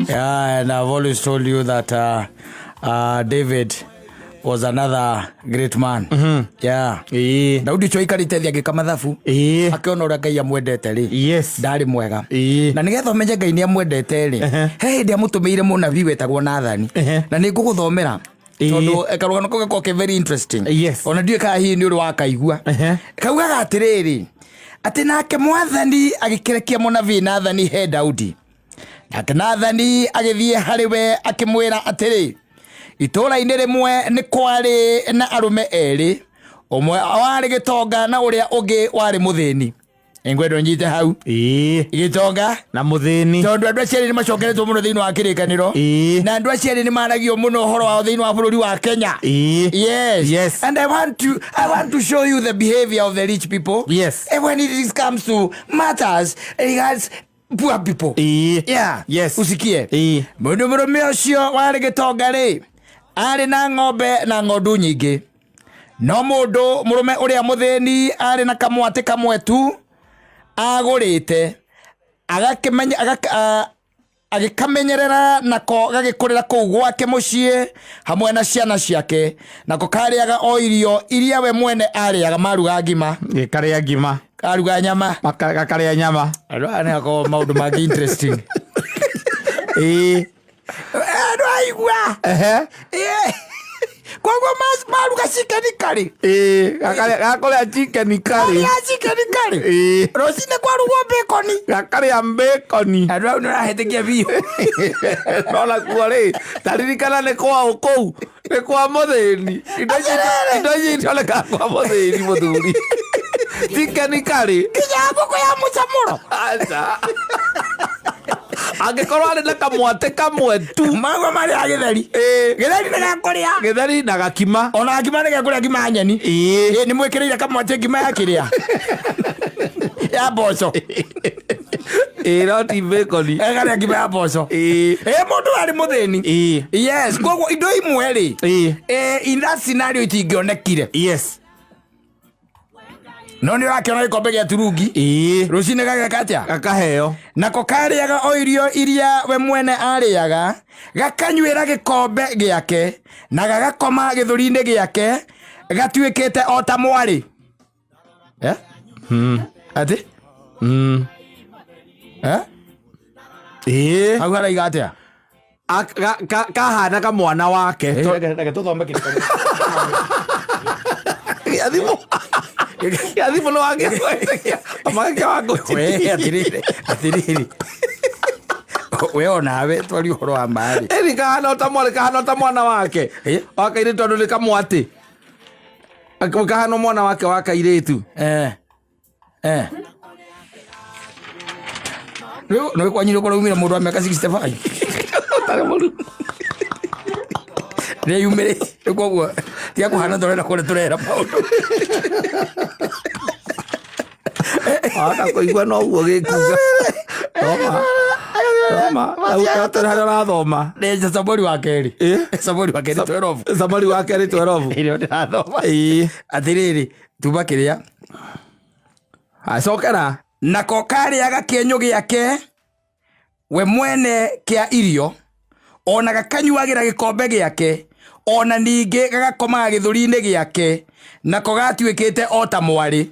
Yeah, and I've always told you that David was another great man. Yeah. Daudi ũcio aikarĩte thĩ agĩka mathabu akĩona ũrĩa Ngai amwendete rĩ, ndarĩ mwega. Na nĩgetha ũmenye Ngai nĩ amwendete rĩ, he hĩndĩ amũtũmĩire mũnabii wetagwo Nathani. Na nĩ ngũgũthomera tondũ karũgano kau gakoragwo ke very interesting. Ona ndiũĩ kana hihi nĩ ũrĩ wakaigua. Kaugaga atĩrĩrĩ, atĩ nake Mwathani agĩkĩrekia mũnabii Nathani he Daudi. Nake Nathani agĩthiĩ harĩ we akĩmwĩra atĩrĩ, itũũra-inĩ rĩmwe nĩ kwarĩ na arũme erĩ, ũmwe warĩ gĩtonga na ũrĩa ũngĩ warĩ mũthĩni. Nĩngwenda ũnyite hau. Gĩtonga Na mũthĩni. Tondũ andũ acio erĩ nĩ macokeretwo mũno thĩinĩ wa kĩrĩkanĩro. Na andũ acio erĩ nĩ maragio mũno ũhoro wao thĩinĩ wa bũrũri wa Kenya. Yes. And I want to show you the behavior of the rich people. And when it comes to matters regards poor people. Yeah. Usikie. Mũndũ mũrũme ũcio warĩ gĩtonga rĩ, arĩ na ng'ombe na ng'ondu nyingĩ. No mũndũ mũrũme ũrĩa mũthĩni arĩ na kamwatĩ kamwe tu agũrĩte, agakĩmenya agĩkamenyerera nako gagĩkũrĩra kũu gwake mũciĩ hamwe na ciana ciake, nako karĩaga o irio iria we mwene arĩaga. Maruga ngima, Gĩkarĩa ngima. Karuga nyama, Gakarĩa nyama. Andũ aya nĩ akorwo maũndũ mangĩ interesting. Andũ aigua. Koguo maruga chicken curry, Gakarĩa chicken curry. Karĩa chicken curry. Rũcinĩ kwarugwo bacon, Gakarĩa bacon. Andũ au nĩ ũrahĩtĩkia biũ. No nakuo rĩ, taririkana nĩ kwao kũu nĩ kwa mũthĩni. Indo icio, Atĩrĩrĩ. indo icio itionekaga kwa mũthĩni, mũthuri, chicken curry. Nginya ngũkũ ya mũcamũro. Aca, angĩkorwo arĩ na kamwatĩ kamwe tu. Maguo marĩa gĩtheri. Gĩtheri nĩ gakũrĩa. Gĩtheri na gakima. Ona ngima nĩ gekũrĩa, ngima ya nyeni. Ĩ, nĩ mwĩkĩrĩire kamwatĩ ngima ya kĩrĩa ya mboco. Ĩĩ, no ti bacon. Ekarĩa ngima ya mboco. Ĩ, mũndũ arĩ mũthĩni. Yes, koguo indo imwe rĩ, in that scenario itingĩonekire. No nĩ ũrakĩona gĩkombe gĩa turungi rũcinĩ gageka atĩa? Gakaheo. Nako karĩaga o irio iria we mwene arĩaga, gakanyuĩra gĩkombe gĩake, na gagakoma gĩthũri-inĩ gĩake, gatuĩkĩte o ta mwarĩ. Eh? Atĩ? Eh? Hau haraiga atĩa? Kahana kamwana wake. Reke tũthome kĩrĩkanĩro. Gĩathimũ, gĩathimũ nĩ wangĩkwetĩkia amagĩkia wa We, ngũci. atĩrĩrĩ, atĩrĩrĩ, we onawe twari ũhoro wa marĩ. Ĩni kahana o ta mwarĩ, kahana o ta mwana wake wa kairĩtu, tondũ nĩ kamwatĩ kahana mwana wake wa kairĩtu. Eh. Rĩu nĩ kwanyu nĩ kũraumire mũndũ wa mĩaka 65. Ũtarĩ mũru. Nĩ yumĩrĩ rĩu, koguo tiga kũhana tũrenda kũrĩa tũrera maũndũ. Wahota kũigua no ũguo gĩkuga. Thoma, thoma tũrĩ harĩa ũrathoma. Nĩ Samueli wa kerĩ. Samueli wa kerĩ 12. Samueli wa kerĩ 12. Ĩrĩa ndĩrathoma. Atĩrĩrĩ, tuma kĩrĩa. Acokera. Nako karĩaga kĩenyũ gĩake we mwene kĩa irio, ona gakanyuagĩra gĩkombe gĩake, ona ningĩ gagakomaga gĩthũri-inĩ gĩake, nako gatuĩkĩte o ta mwarĩ.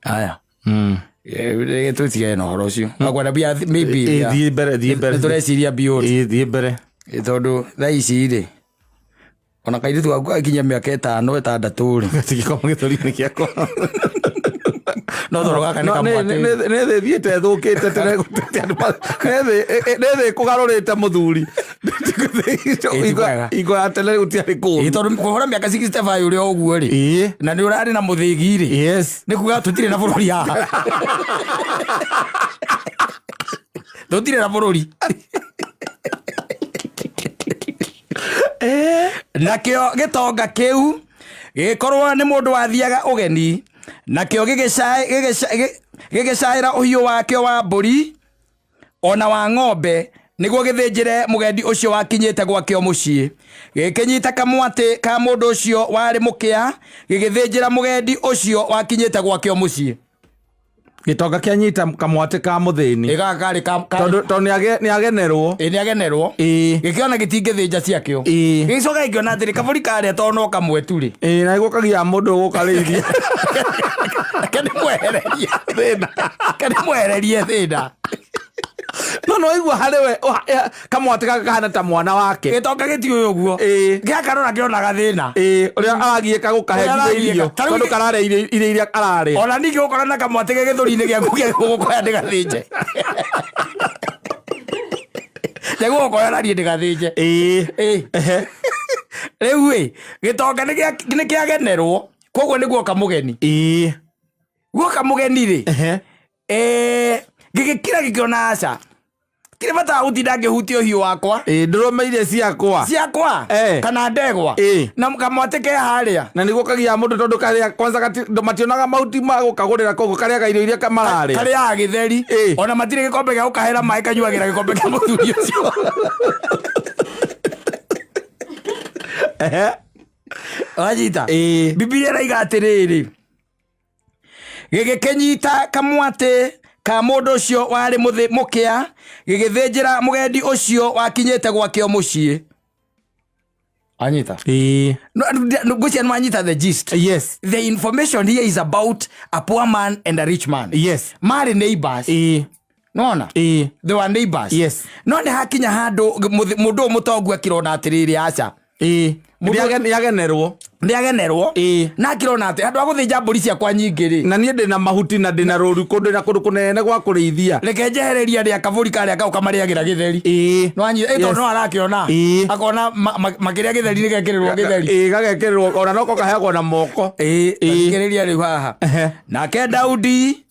Aya. Tũtigane na ũhoro ũcio. Akwenda maybe Thiĩ mbere, thiĩ mbere. Nĩ tũreciria beyond. Ĩĩ, thiĩ mbere. Tondũ thaa ici rĩ, ona kairĩtu gaku gakinyia mĩaka 5, 6 rĩ, Gatigĩkoma gĩthũri-inĩ gĩakwa. No tondũ gaka nĩ No, kamwatĩ. Nĩ thĩ thiĩte thũkĩte tũregũtete andũ nĩ thĩ kũgarũrĩte, mũthuri. Ĩ, ti kwega. Ingo ya tene gũtiarĩ Ĩ, kũũru. Tondũ kũhũra mĩaka 65 ũrĩ o ũguo rĩ, na nĩ ũrarĩ na mũthĩgi rĩ, nĩ kuga tũtirĩ na bũrũri haha, tũtirĩ na bũrũri. Nakĩo gĩtonga kĩu gĩgĩkorwo nĩ mũndũ wathiaga ũgeni, nakĩo gĩgĩcaĩra ũhiũ wakĩo wa mbũri ona wa ng'ombe nĩguo gĩthĩnjĩre mũgendi ũcio wakinyĩte gwakĩo mũciĩ. Gĩkĩnyita kamwatĩ ka mũndũ ũcio warĩ mũkĩa, gĩgĩthĩnjĩra mũgendi ũcio wakinyĩte gwakĩo mũciĩ. Gĩtonga kĩanyita kamwatĩ ka mũthĩni. Ĩ gaka karĩ Tondũ tondũ nĩagenerwo. Ĩ nĩagenerwo. Gĩkĩona gĩtingĩthĩnja ciakĩo. Gĩgĩcoka gĩkĩona atĩrĩ, kabũri karĩa tondũ no kamwe tu rĩ, Ĩĩ, na nĩguo kagiaga mũndũ ũgũkarĩithia. Reke ndĩmwehererie thĩna. Reke ndĩmwehererie thĩna. No nĩwaigua harĩ we, kamwatĩ gaka kahana ta mwana wake. Gĩtonga gĩtiũĩ ũguo. Gĩakarora kĩonaga thĩna. Ĩĩ, ũrĩa aragiĩka gũkahe Ũrĩa nginya aragiĩka. irio, Ta rĩu tondũ kararĩa irio iria ararĩa. Ona ningĩ ũkora na kamwatĩ ge gĩthũri-inĩ gĩaku gĩa gũgũkoya ndĩgathĩnje. Gĩa gũgũkoya na niĩ ndĩgathĩnje. Ĩĩ. Rĩu ĩ, gĩtonga nĩ kĩagenerwo, koguo nĩ guoka mũgeni. Guoka mũgeni rĩ, gĩgĩkira gĩkĩona aca. Tirĩ bata wa gũtinda ngĩhutia ũhiũ wakwa. Ĩĩ, ndũrũmĩire ciakwa. Ciakwa? Kana ndegwa? Na kamwatĩ ke harĩa. Na nĩguo kagiaga mũndũ tondũ karĩa kwanza mationaga mahuti ma gũkagũrĩra, koguo karĩaga irio iria mararĩa. Karĩaga gĩtheri. Ona matirĩ gĩkombe gĩa gũkahera maĩ, kanyuagĩra gĩkombe kĩa mũthuri ũcio. Wanyita? Bibilia ĩraiga atĩrĩrĩ, gĩgĩkĩnyita kamwatĩ ka mũndũ ũcio warĩ mũkĩa, gĩgĩthĩnjĩra mũgendi ũcio wakinyĩte gwake o mũciĩ. Anyita? No, no, ngwĩciria nĩ wanyita the gist. Yes. The information here is about a poor man and a rich man. Yes. Marĩ neighbors. Nona? They were neighbors. Yes. No nĩ hakinya handũ mũndũ ũyũ mũtongu akĩrona atĩrĩrĩ, aca. Nĩagenerwo. Nĩagenerwo. Na akĩrona atĩ handũ ha gũthĩnja mbũri ciakwa nyingĩ rĩ, na niĩ ndĩna mahuti na ndĩna rũru kũndũ na kũndũ kũnene gwa kũrĩithia, reke njehererie arĩa kabũri karĩa kau kamarĩagĩra gĩtheri. Nĩwanyita? Tondũ no arakĩona. Akona makĩrĩa gĩtheri nĩgekĩrĩrwo gĩtheri. Ĩĩ, gagekĩrĩrwo ona noko kaheagwo na moko. Thikĩrĩria rĩu haha. Nake Daudi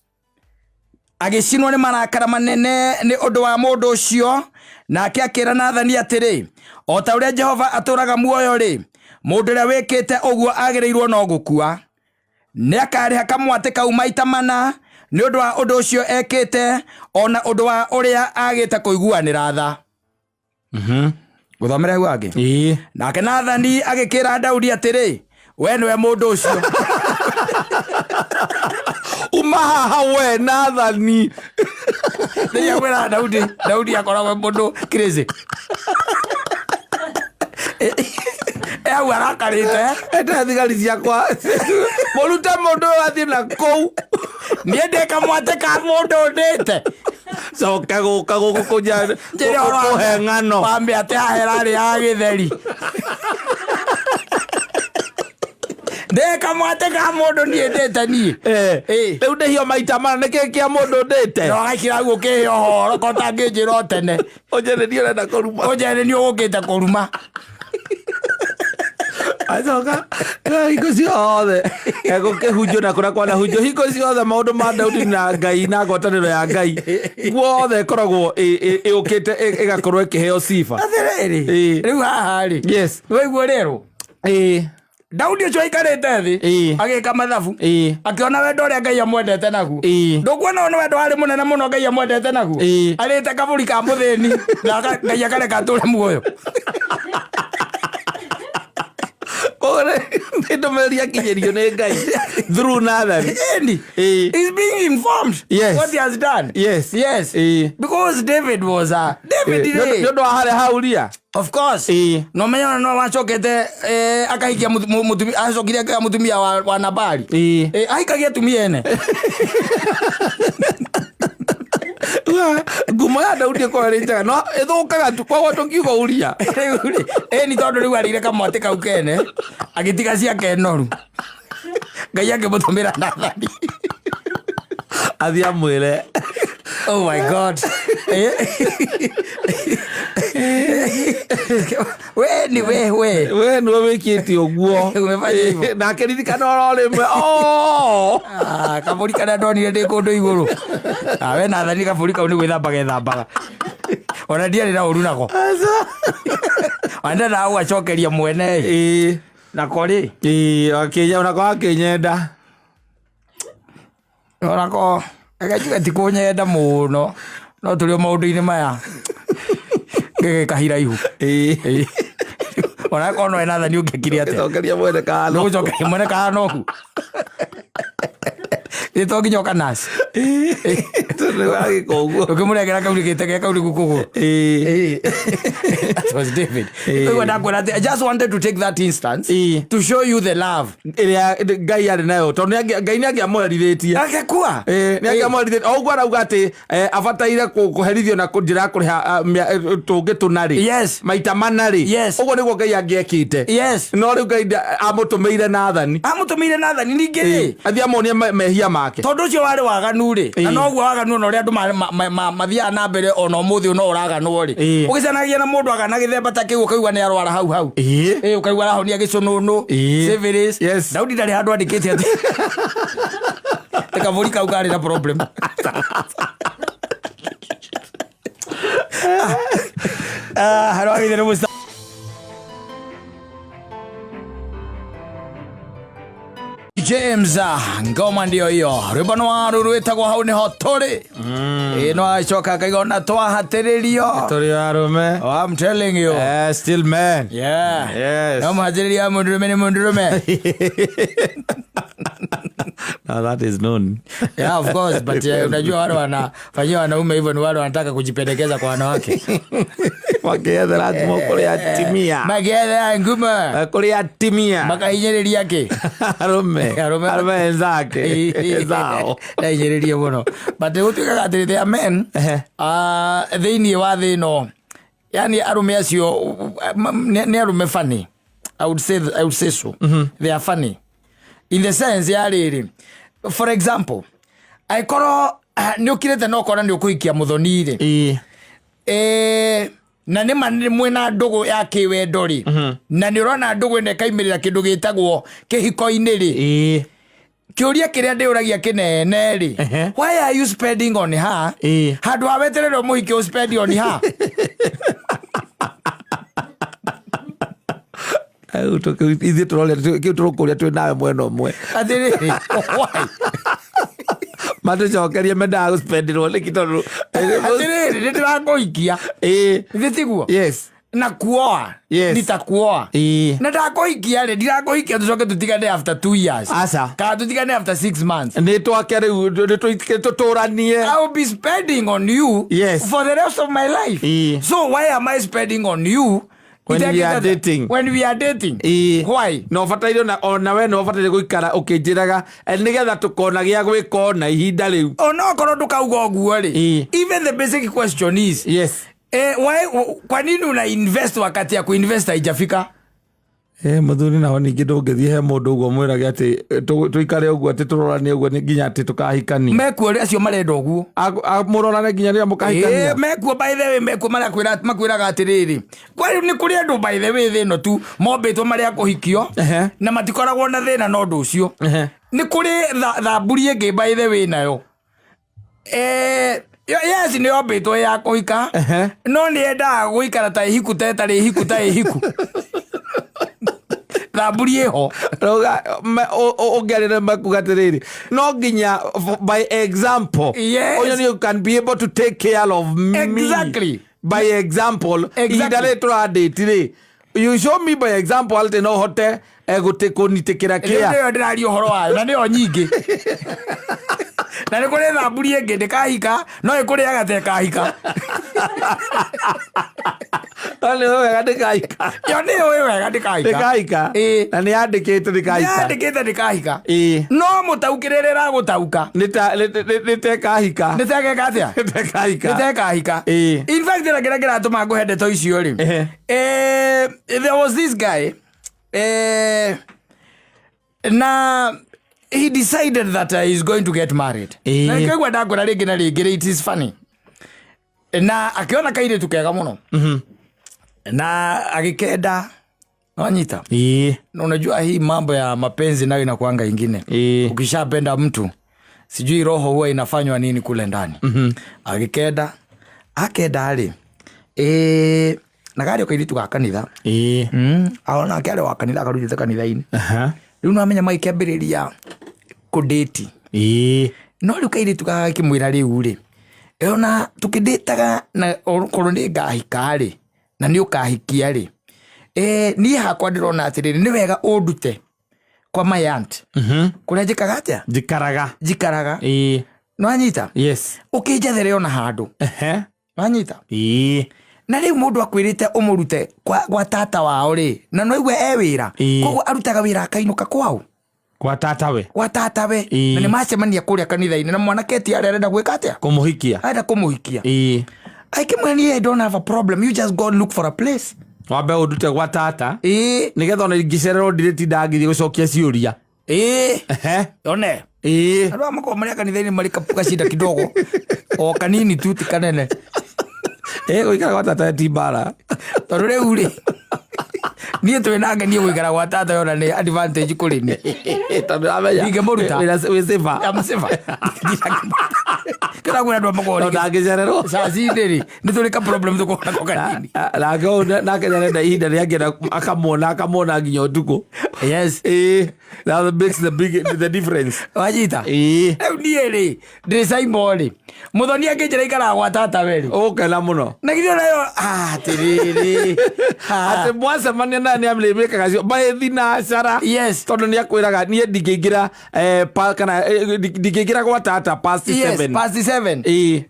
agĩcinwo nĩ marakara manene nĩ ũndũ wa mũndũ ũcio, nake akĩra Nathani atĩrĩ, o ta ũrĩa Jehova atũũraga muoyo rĩ, mũndũ ũrĩa wĩkĩte ũguo agĩrĩirwo no gũkua. Nĩakarĩha kamwatĩ kau maita mana nĩ ũndũ wa ũndũ ũcio ekĩte, ona ũndũ wa ũrĩa agĩte kũiguanĩra tha. Gũthomera hau angĩ. Nake Nathani agĩkĩra Daudi atĩrĩ, we nĩwe mũndũ ũcio. Uma haha we Nathani. Rĩrĩa kwĩra Daudi, Daudi akoragwo e mũndũ crazy. Hau arakarĩte. Ete thigari ciakwa. Mũrute mũndũ ũyũ athiĩ na kũu. Niĩ ndĩ kamwatĩ ka mũndũ ndĩte. Coka gũka gũkũ kũnja Njĩra ũhoro wa- kũhe ng'ano. Wambe atĩ hahera rĩ ya gĩtheri. Ndĩ kamwatĩ ka mũndũ niĩ ndĩte niĩ. Rĩu ndĩhio maita mana nĩkĩ kĩa mũndũ ndĩte? No agaikira hau ũkĩhe ũhoro ko ũtangĩnjĩra o tene. Ũnjĩre niĩ ũrenda kũruma. Ũnjĩre niĩ ũgũkĩte kũruma. Acoka hingo ciothe egũkĩhunjio na kũrĩa kwanahunjio hingo ciothe maũndũ ma Daudi na Ngai na ngwatanĩro ya Ngai guothe ĩkoragwo ĩũkĩte ĩgakorwo ĩkĩheo sifa. Atĩrĩrĩ, rĩu haha rĩ. Waigua rĩrũ? Daudi ũcio aikarĩte thĩ agĩka mathabu, akĩona wendo ũrĩa Ngai amwendete naguo. Ndũkuona ũyũ nĩ wendo warĩ mũnene mũno Ngai amwendete naguo? Arĩte kabũri ka mũthĩni na Ngai akareka atũre muoyo. Koguo nĩ ndũmĩrĩri akinyĩrio nĩ Ngai through Nathan. Ĩni. He's being informed what he has done. Yes. Because David was a David rĩ. Nĩ ũndũ wa harĩa hauria. Of course. No menya ona no wacokete akahikia mũtumia, acokire akaiga mũtumia wa Nabali. Ahikagia atumia ene. Ngumo ya Daudi ĩkorwo ĩrĩ njega no ĩthũkaga tu koguo tũkiuga uria. Rĩu rĩ, ĩni tondũ rĩu arĩire kamwatĩ kau kene agĩtiga ciake noru. Ngai akĩmũtũmĩra Nathani. Athiĩ amwĩre. Oh my God. We ni we we. We nĩwe wĩkĩte ũguo. Umefanya hivyo. Nake ririkana oro rĩmwe. Oh! Kabũri karĩa ndonire ndĩ kũndũ igũrũ. We Nathani kabũri kau nĩ gwĩthamba gethambaga. Ona ndiarĩ na ũru nako. Ona ndendaga gũgacokeria mwene. Nako rĩ? Onako akĩnyenda. Onako reke njuge ti kũnyenda mũno no tũrĩ o maũndũ-inĩ maya gĩgĩkahira ihu. Ona korwo no Nathani ũngĩkire atĩa? Ũgĩcokeria mwene kahano. Nĩgũcokeria mwene kahano. Ĩ to nginya ũkanaci. Tondũ agĩka ũguo. Ũkĩmũrengera kaunĩkĩte ge kaunĩku kũgũrũ. Ĩĩ. That was David. Eh. Koguo ndakwĩra atĩ, I just wanted to take that instance Eh. to show you the love. Ĩrĩa Ngai arĩ nayo tondũ Ngai nĩ angĩamũherithĩtie. Agĩkua. Nĩ angĩamũherithĩtie. O ũguo arauga atĩ abataire kũherithio na njĩra ya kũrĩha tũngĩ tũna rĩ. Yes. Maita mana rĩ. Yes. Ũguo nĩguo Ngai angĩekĩte. Yes. No rĩu Ngai amũtũmĩire Nathani. Amũtũmĩire Nathani ningĩ rĩ. Athiĩ amuonie mehia make. Tondũ ũcio warĩ waganu rĩ, na Ĩĩ. noguo waganu ona ũrĩa andũ mathiaga na mbere ona ũmũthĩ ũyũ no ũraganwo rĩ. Ĩĩ. Ũgĩcanagia na mũndũ agana gĩthemba ta kĩu ũkaigua nĩ arwara hau hau. Ĩĩ. Ĩĩ, ũkaigua arahonia gĩcũnũnũ, Ĩĩ. syphilis. Yes. Daudi ndarĩ handũ andĩkĩte atĩ atĩ kabũri kau karĩ na problem. Ah, harwagithire mũca James, ngoma ndio hiyo, rwĩmbo nĩ wa rũrũ rwĩtagwo hau nĩho tũrĩ. Ĩĩ, no acoka akaiga ona twahatĩrĩrio. Tũrĩ arũme. Oh, I'm telling you. Still man. Yeah. Yes. No mũhatĩrĩria wa mũndũrũme nĩ mũndũrũme. Now that is known. Yeah, of course, but unajua wale wanafanyia wanaume hivyo ni wale wanataka kujipendekeza kwa wanawake. Makĩethera ngumo kũrĩ atimia. Makiethera ngumo. Kũrĩ atimia. Makahinyĩrĩria kĩ? Arũme. Arũme. Arũme enzake. Zao. Ndahinyĩrĩrie mũno. But gũtuĩkaga atĩ they are men. Thĩinĩ wa thĩ ĩno, yani arũme acio nĩ arũme funny. I would say so. They are funny. In the sense ya rĩrĩ, for example, angĩkorwo nĩ ũkirĩte na ũkona nĩ ũkũhikia mũthoni rĩ, na nĩ ma nĩ mwĩna ndũgũ ya kĩwendo rĩ, na nĩ ũrona ndũgũ ĩno ĩkaimĩrĩra kĩndũ gĩtagwo kĩhiko-inĩ rĩ, kĩũria kĩrĩa ndĩũragia kĩnene rĩ, why are you spending on her? Handũ ha weterere mũhiki ũ spend on her. Ithuĩ tũroria kĩu tũrũkũria twĩ nawe mwena ũmwe. Atĩrĩrĩ, why? Matũcokerie mendaga gũspendirwo nĩkĩ tondũ Atĩrĩrĩ, nĩ ndĩrakũhikia. Githĩ tiguo? Yes. Na kuoa. Yes. Nitakuoa. Na ndakũhikia rĩ, ndirakũhikia tũcoke tũtigane after 2 years. Aca. Kana tũtigane after 6 months. Nĩ twake rĩu tũtũranie. I will be spending on you Yes. for the rest of my life. So why am I spending on you When we are dating. When we are dating. Why? Na ũbataire ona we nĩ ũbataire gũikara ũkĩnjĩraga nĩgetha tũkona gĩa gwĩka ona ihinda rĩu. Ona okorwo ndũkauga ũguo rĩ, even the basic question is, Yes. Why, kwa nini una invest wakati ya kuinvest haijafika? Mũthuri naho ningĩ ndũngĩthiĩ he mũndũ ũguo mwĩrage atĩ tũikare ũguo atĩ tũrorane ũguo nginya atĩ tũkahikania. Mekuo acio marenda ũguo. Mũrorane nginya rĩrĩa mũkahikania. Mekuo by the way, mekuo makwĩraga atĩrĩrĩ. Kwa rĩu nĩ kũrĩ andũ by the way thĩ ĩno tu mombĩtwo marĩ a kũhikio na matikoragwo na thĩna na ũndũ ũcio. Nĩ kũrĩ thamburi ĩngĩ by the way nayo. Yes, nĩ yombĩtwo ya kũhika, no nĩ yendaga gũikara ta ĩhiku ta ĩtarĩ ĩhiku ta ĩhiku. Thamburi ĩho. Rauga, ũngĩarĩra makuga atĩrĩrĩ, no nginya by example. Yes. Ũyũ you can be able to take care of me. Exactly. By example. Exactly. Ihinda rĩrĩ tũradate rĩ, you show me by example atĩ no hote kũnitĩkĩra Rĩu kĩa. nĩyo ndĩraria ũhoro wayo, na nĩyo nyingĩ. Na nĩ kũrĩ thamburi ĩngĩ ndĩkahika, no ĩkũrĩaga ta ĩkahika. No nĩ ũĩ wega ndĩkahika. Yo nĩ ũĩ wega ndĩkahika. Ndĩkahika. Ĩĩ. Na nĩ yandĩkĩte ndĩkahika. Nĩ yandĩkĩte ndĩkahika. Ĩĩ. No mũtaũkĩre rĩrĩa ĩragũtaũka. Nĩ ta ĩkahika. Nĩ ta ĩgeka atĩa? Nĩ ta ĩkahika. Nĩ ta ĩkahika. Ĩĩ. In fact, na kĩrĩa kĩratũma ngũhe ndeto icio rĩ. There was this guy, na he decided that he's going to get married. Na nĩkĩo ndakwĩra rĩngĩ na rĩngĩ, it is funny. Na akĩona kairĩtu kega mũno. Na agĩkenda. Wanyita? Na unajua hii mambo ya mapenzi nayo inakuanga ingine. Ukishapenda mtu, sijui roho huwa inafanywa nini kule ndani. Agĩkenda, akenda rĩ, na karĩ o kairĩtu ga kanitha. Ona ake arĩ wa kanitha, akarutĩte kanitha-inĩ. Rĩu nĩwamenya magĩkĩambĩrĩria kũdate. No rĩu kairĩtu gagakĩmwĩra rĩu rĩ, ona tũkĩdĩtaga na okorwo nĩ ngahika rĩ, na nĩ ũkahikia rĩ, niĩ hakwa ndĩrona atĩrĩrĩ, nĩ wega ũndute Kwa my aunt kũrĩa njĩkaga atĩa? Njikaraga. Njikaraga. Ĩĩ. Nĩwanyita? Yes. Ũkĩnjethere ona handũ. Wanyita? Ĩĩ. Na rĩu mũndũ akwĩrĩte ũmũrute gwa tata wao rĩ, na no igue e wĩra. Koguo arutaga wĩra akainũka kwao. Kwa tatawe. Gwa tatawe. Na nĩ macemania kũrĩa kanitha-inĩ na mwanake ti arĩa arenda gwĩka atĩa? Kũmũhikia. Arenda kũmũhikia. Ĩĩ. Akĩmwĩra niĩ I don't have a problem, you just go look for a place. Wambe ũndute gwa tata. Ĩĩ. Nĩgetha ona ingĩcererwo ndirĩtindaga ngĩthiĩ gũcokia ciũria. Ĩĩ. One. Ĩĩ. Andũ aya makoragwo marĩ a kanitha-inĩ marĩ kacinda kidogo. O kanini tu ti kanene. Ĩĩ, gũikara gwa tata ti mbara. Tondũ rĩu rĩ, niĩ twĩ nake niĩ gũikara gwa tata ona nĩ advantage kũrĩ niĩ. Tondũ amenya. Ndingĩmũruta. Wĩ safer. I'm safer. Kĩra kwĩra andũ a makoragwo Tondũ ndangĩcererwo. cacinĩ rĩ, nĩ tũrĩ ka problem tũkoragwo nako kanini. Nake ũyũ nake nĩarenda ihinda rĩangĩenda akamwona nginya ũtukũ. Yes. Ĩĩ. That makes the big the difference. Wanyita? Ĩĩ. Rĩu niĩ rĩ, ndĩ Simon rĩ, mũthoni angĩnjĩra ikaraga gwa tata we rĩ. Ũgũkena mũno. Na githĩ onayo, atĩrĩrĩ. Atĩ mwacemania naye nĩ amrĩmĩkaga cio maĩ thinacara. Yes. Tondũ nĩ akwĩraga niĩ ndingĩingĩra kana ndingĩingĩra gwa tata past Yes, 7. past 7. Ĩĩ.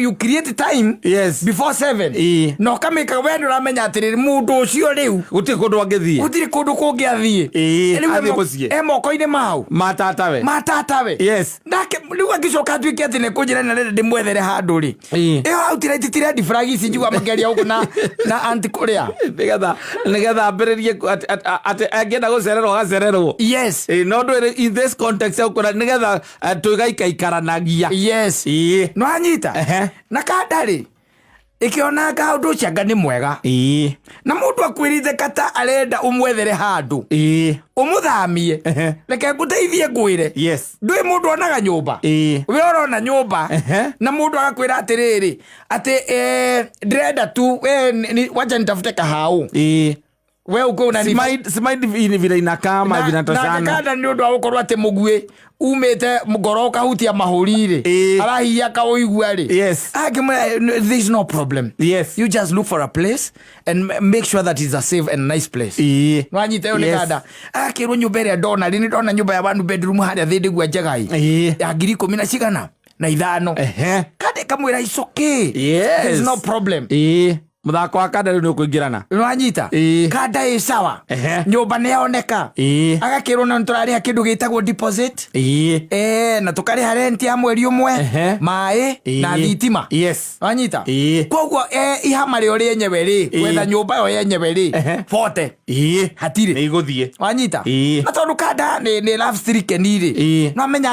You create time Yes. before 7. Ĩĩ. Na ũkamĩka we nĩ ũramenya atĩrĩrĩ mũndũ ũcio rĩu Gũtirĩ kũndũ angĩthiĩ. gũtirĩ kũndũ kũngĩ athiĩ. Ĩĩ, Rĩu athiĩ mũciĩ. e moko-inĩ mau. Ma tatawe. Ma tatawe. Yes. Nake rĩu angĩcoka atuĩke atĩ nĩ kũnjĩra nĩ arenda ndĩmwethere handũ rĩ. Ĩĩ. Ĩyo outright ti red flag ici njigua makĩaria gũkũ na anti kũrĩa. Nĩgetha ambĩrĩrie atĩ angĩenda gũcererwo agacererwo. Yes. Ĩĩ, no ndwĩre in this context ya gũkwĩra nĩgetha tũgaikaikaranagia. Yes. Ĩĩ. Nĩ wanyita? Ehe. Na kanda rĩ, ĩkĩona anga ũndũ ũcio anga nĩ mwega. Ĩĩ. Na mũndũ akwĩrĩte kata arenda ũmwethere handũ. Ĩĩ. Ũmũthamie. Reke ngũteithie ngwĩre. Yes. Ndũĩ mũndũ onaga nyũmba. Ĩĩ. We ũrona nyũmba. Na mũndũ agakwĩra atĩrĩrĩ, atĩ ndĩrenda tu, we, wacha nitafute kahau. Ĩĩ. We uko unani- Simaindi vile inakaa ama vinatoshana. Na kanda nĩ ũndũ wa gũkorwo atĩ mũguĩ umĩte ngoro ũkahutia mahũri rĩ. Ĩĩ. Arahihia akaũigua rĩ. Yes. Akĩmwĩra, there is no problem. Yes. You just look for a place and make sure that it's a safe and nice place. Ĩĩ. Nwanyita ĩyo nĩ Yes. kanda. Akĩrwo nyũmba ĩrĩa ndona rĩ, nĩ ndona nyũmba ya one bedroom harĩa thĩ ndĩgua njega ĩ. Ĩĩ. Ya ngiri ikũmi na cigana na ithano. Kanda ĩkamwĩra it's okay. Yes. There is no problem. Ĩĩ. Mũthako wa kanda rĩu nĩ ũkũingĩrana. Nwanyita? Ĩĩ. Kanda ĩ sawa. Nyũmba nĩ yoneka. Ĩĩ. Agakĩrwo na nĩtũrarĩha kĩndũ gĩtagwo deposit. Ĩĩ. Na tũkarĩha rent ya mweri ũmwe, maĩ na thitima. Yes. Wanyita? Ĩĩ. Koguo ihama rĩo rĩenyewe rĩ, Ĩĩ. gwetha nyũmba ĩyo yenyewe rĩ, 40. Ĩĩ. Hatirĩ. Nĩ igũthiĩ. Wanyita? Ĩĩ. Na tondũ kanda nĩ love stricken rĩ. Ĩĩ. No amenya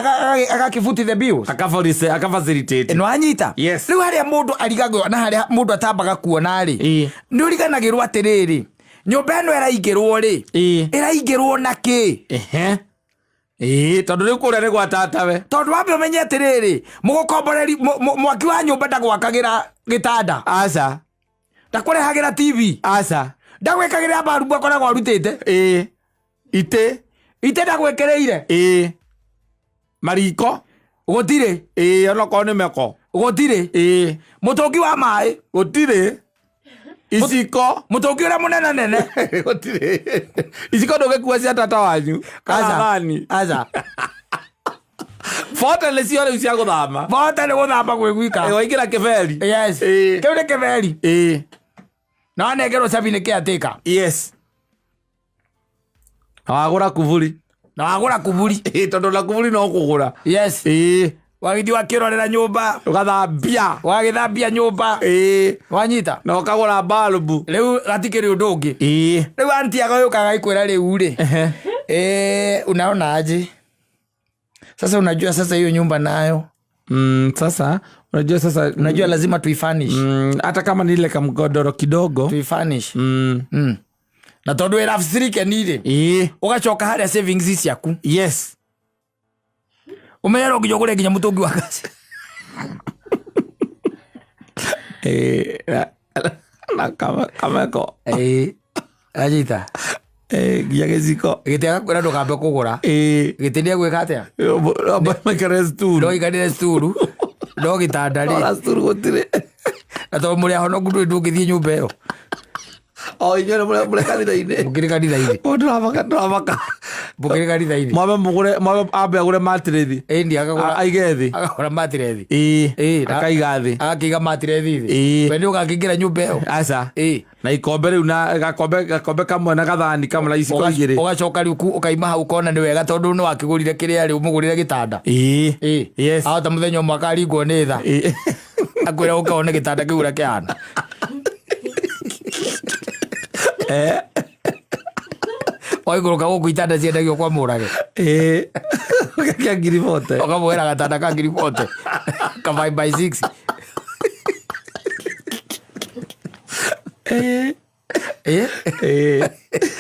agakĩbuti the bills. Akafacilitate. Nĩwanyita? Yes. Rĩu harĩa mũndũ arigagwo na harĩa mũndũ atambaga kuona rĩ. Ĩĩ. Nĩ ũriganagĩrwo atĩrĩrĩ, nyũmba ĩno ĩraingĩrwo rĩ. Ĩĩ. Ĩraingĩrwo na kĩ? Ĩĩ, tondũ rĩu kũrĩa nĩ gwa tatawe. Tondũ wambe ũmenye atĩrĩrĩ, mũgũkomboreri, mwaki wa nyũmba ndagwakagĩra gĩtanda. Aca. Ndakũrehagĩra TV. Aca. Ndagwĩkagĩra mbarubu akoragwo arutĩte. Ĩĩ. Itĩ. Itĩ ndagwĩkĩrĩire. Ĩĩ. Mariko. Gũtirĩ. Ĩĩ, onokorwo nĩ meko. Gũtirĩ. Ĩĩ. Mũtũngi wa maĩ. Gũtirĩ. Iciko. Mũtũngi ũrĩa mũnene nene. Gũtirĩ. Iciko ndũgĩkua cia tata wanyu. Kana Aca. thani. Aca. Bote nĩ cio rĩu cia gũthama. Bote nĩ gũthamba gwĩ gwika. Ĩĩ, waingĩra kĩberi. Yes. Ĩĩ. Kĩu nĩ kĩberi. Ĩĩ. Na wanengerwo cabi nĩ caretaker. Yes. Na wagũra kuburi. Na wagũra kuburi. Ĩĩ, tondũ na kuburi no kũgũra. Yes. Ĩĩ. Wagĩthiĩ wakĩrorera nyũmba. Ũgathambia. Wagĩthambia nyũmba. Ĩĩ. Wanyita? Na ũkagũra balbu. Rĩu gatikĩrĩ ũndũ ũngĩ. Ĩĩ. Rĩu anti agagĩũka agagĩkwĩra rĩu rĩ. Unaona aje? Sasa unajua sasa hiyo nyumba nayo. Sasa unajua sasa unajua lazima tuifurnish. Hata kama ni ile kamgodoro kidogo. Tuifurnish. Na tondu wĩ rough stricken rĩ. Ĩĩ. Ũgacoka harĩa savings ciaku. Yes. Ũmenye no nginya ũgũre nginya mũtũngi wa gas. Na kameko. Anyita. Nginya gĩciko. Gĩtĩ agakwĩra ndũkambe kũgũra. Gĩtĩ nĩ egwĩka atĩa? Maikare sturu. No ikarĩre sturu. No gĩtanda rĩ. Ona sturu gũtirĩ. Na tondũ mũrĩ ahonoku ndũĩ ndũngĩthiĩ nyũmba ĩyo. O inyuĩ nĩ mũrĩ kanitha-inĩ. Mũkĩrĩ kanitha-inĩ. O ndĩramaka, ndĩramaka. Mũkĩrĩ kanitha-inĩ. Mwambe mũgũre, mwambe ambe agũre matirethi. Ĩni akagũra. Aige thĩ. Akagũra matirethi. Ĩĩ. Ĩĩ, na- Akaiga thĩ. Agakĩiga matirethi thĩ. Ĩĩ. We nĩ ũgakĩingĩra nyũmba ĩyo. Aca. Ĩĩ. Na ikombe rĩu na gakombe kamwe na gathani kamwe na iciko igĩrĩ. Ũgacoka rĩu ũkaima hau ũkona nĩ wega tondũ nĩ wakĩgũrire kĩrĩa rĩ ũmũgũrĩre gĩtanda. Ĩĩ. Ĩĩ. Yes. Ahota mũthenya ũmwe akaringwo nĩ tha. Ĩĩ. Akwĩra ũka wone gĩtanda kĩu ũrĩa kĩhana. Eh. Waikũrũka gũkũ itanda ciendagio kwa Mũrage. Ĩĩ. Kĩa ngiri bote. Ũkamwĩra gatanda ka ngiri bote. Ka 5 by 6. Ĩĩ. Ĩĩ. Ĩĩ.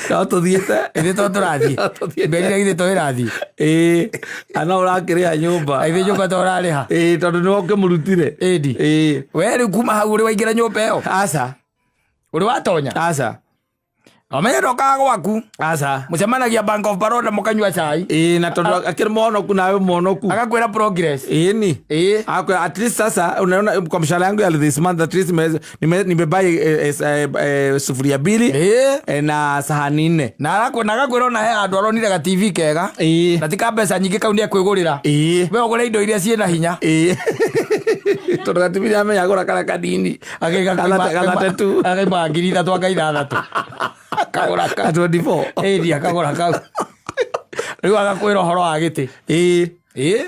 No tũthiĩte. Ithuĩ to tũrathiĩ. No tũthiĩte. Mberire githĩ to ĩrathiĩ. Ĩĩ. Ana ũrakĩrĩha nyũmba. Ithuĩ nyũmba to ũrarĩha. Ĩĩ tondũ nĩwe ũkĩmũrutire. Ĩndi. Ĩĩ. We rĩu kuma hau ũrĩ waingĩra nyũmba ĩyo. Aca. Ũrĩ watonya. Aca. Amenye ndokaga gwaku. Aca. Mũcemanagia Bank of Baroda mũkanyua cai. Ĩĩ na tondũ akĩrĩ mũhonoku nawe mũhonoku. Agakwĩra progress. Ĩĩ ni. Ĩĩ. Ako, at least sasa unaona kwa mshahara yangu ya this month at least nimebuy sufuria mbili Ĩĩ. na sahani nne. Na agakwĩra ona he handũ aronire ga TV kega. Ĩĩ. Na ti ka mbeca nyingĩ kau nĩ ekwĩgũrĩra. Ĩĩ. We ũgũre indo iria ciĩna hinya. Ĩĩ. Tondũ gatibi nĩamenya agũra karĩa kanini. Gathate tu. Akaima ngiri ithatũ anga ithathatũ. Akagũra Ka kau. 24. Ĩni akagũra kau. Rĩu agakwĩra ũhoro wa gĩtĩ. Ĩĩ. Ĩĩ.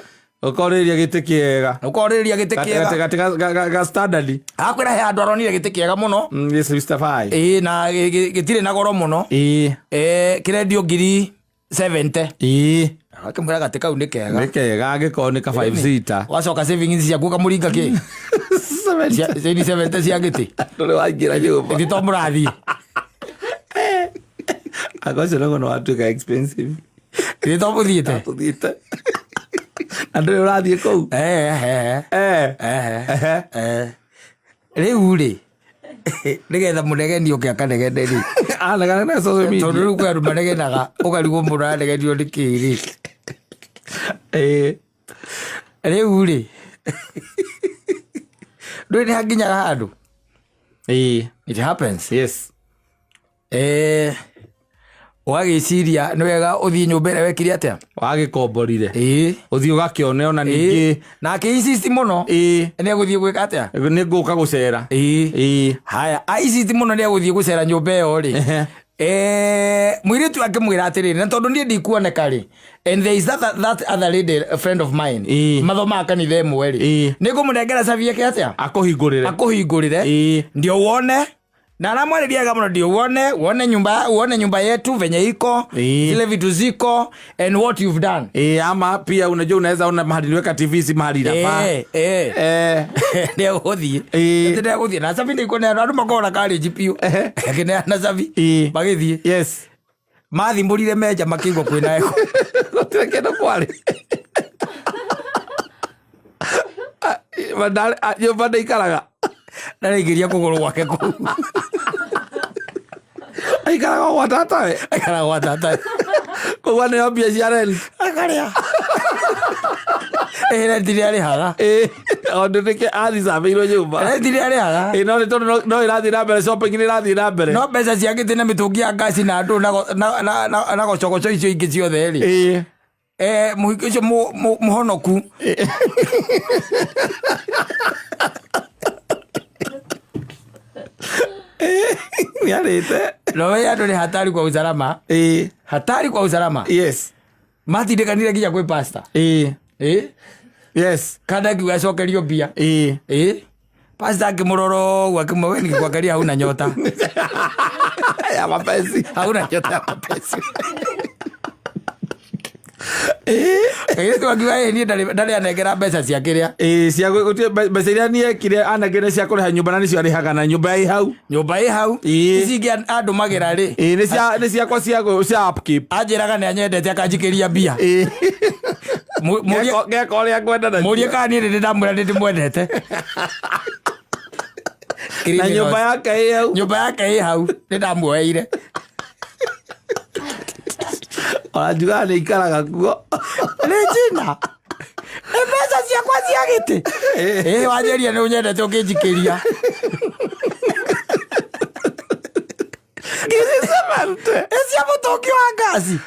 Ũkorĩria gĩtĩ kĩega. Ũkorĩria gĩtĩ kĩega. Gati ga standard. Agakwĩra he handũ aronire gĩtĩ kĩega mũno. Yes, Mr. Fai. Ĩĩ na gĩtirĩ na goro mũno. Ĩĩ. Kĩrendio ngiri 70. Ĩĩ. Akĩmwĩra gatĩ kau nĩ kega. Nĩ kega angĩkorwo nĩ ka 5 seater. Wacoka savings ciaku ũkamũringa kĩ? Cia 70 cia gĩtĩ. Ndũrĩ waingĩra nyũmba. Gĩtĩ to mũrathiĩ. Anga ũcio naguo nĩ watuĩka expensive. Gĩtĩ to mũthiĩte. Tũthiĩte. Na ndũrĩ ũrathiĩ kũu. Rĩu rĩ nĩgetha mũnegeni ũke akanegene rĩ. Anegene na social media. Tondũ rĩu kwĩ andũ manegenaga ũkarigwo mũndũ aranegenio nĩ kĩĩ rĩ. Ĩĩ. Rĩu rĩ ndũĩ nĩ hanginyaga handũ. Ĩĩ. It happens. Yes. Ũgagĩciria nĩ wega ũthiĩ nyũmba ĩrĩa wekire atĩa? Wagĩkomborire. Ĩĩ. Ũthiĩ ũgakĩone ona ningĩ. Na akĩ insist mũno. Ĩĩ. Nĩ egũthiĩ gwĩka atĩa? Nĩ ngũka gũcera. Ĩĩ. Ĩĩ. Haya, a insist mũno nĩ egũthiĩ gũcera nyũmba ĩyo rĩ. Mũirĩtu akĩmwĩra atĩrĩrĩ, na tondũ niĩ ndikuoneka rĩ, and there is that other lady, a friend of mine, Ĩĩ. mathomaga kanitha ĩmwe rĩ, Ĩĩ. nĩ ngũmũnengera cabi eke atĩa? Akũhingũrĩre. Akũhingũrĩre. Ĩĩ. Ndio uone. Na anamwariria wega mũno, ndio uone, uone nyumba yetu venye iko, Ĩĩ. zile vitu ziko and what you've done. Ĩĩ, ama pia unajua unaweza ona mahali niweka TV si mahali inafaa. Nĩ egũthiĩ. Ĩĩ. Atĩ nĩ egũthiĩ. Na cabi nĩ ikũneanwo, andũ makoragwo na courage biũ. Akĩneana cabi. Ĩĩ. Magĩthiĩ. Yes. Mathimbũrire menja makĩigua kwĩna echo. Gũtirĩ kĩndũ kwarĩ. Nyũmba ndĩikaraga. Ndaraingĩria kũgũrũ gwake kũu. Aikaraga gwa tatawe. Aikaraga gwa tatawe. Koguo nĩo mbia cia rent. Akarĩa. Ĩĩ, rent nĩ arĩhaga. Ĩĩ, tondũ nĩkĩo athicabĩirwo nyũmba. Rent nĩ arĩhaga. Ĩĩ, no nĩ tondũ no ĩrathiĩ na mbere, shopping nĩ ĩrathiĩ na mbere. No mbeca cia gĩtĩ na mĩtũngi ya ngasi na andũ na gocogoco icio ingĩ ciothe rĩ. Ĩĩ. Mũhiki ũcio mũhonoku. Nĩ arĩte. No we andũ nĩ hatari kwa usalama. Ĩĩ. Hatari kwa usalama. Yes. Matindĩkanire nginya kwĩ pastor. Ĩĩ. Ĩĩ. Yes. Kana akiuga acokerio mbia. Ĩĩ. Ĩĩ. Pastor akĩmũrora ũguo akĩmwĩra, we ningekuangalia hauna nyota. Ya mapenzi. Hauna nyota ya mapenzi. Ĩĩ. Kairĩtu akiuga, ĩĩ, niĩ ndarĩ anengera mbeca cia kĩrĩa. Ĩĩ, cia gũtirĩ mbeca iria niĩ ekire anengere cia kũrĩha nyũmba na nĩcio arĩhaga na nyũmba ĩ hau. Nyũmba ĩ hau. Ĩĩ. Ici ingĩ andũmagĩra rĩ. Ĩĩ, nĩ ciakwa cia upkeep. Anjĩraga nĩ anyendete akanjikĩria mbia. Ĩĩ. Ngeka ũrĩa ngwenda nacio. Mũrie kana niĩ nĩ ndamwĩra nĩ ndĩmwendete. Na nyũmba yake ĩ hau. Nyũmba yake ĩ hau, nĩ ndamuoeire. Ona njugaga nĩ ikaraga kuo. Nĩ njina. Nĩ mbeca ciakwa cia gĩtĩ. Ĩĩ, wanjĩria nĩ ũnyendete ũkĩnjikĩria. Ngiri 70. Ĩ Cia mũtũngi wa ngaci.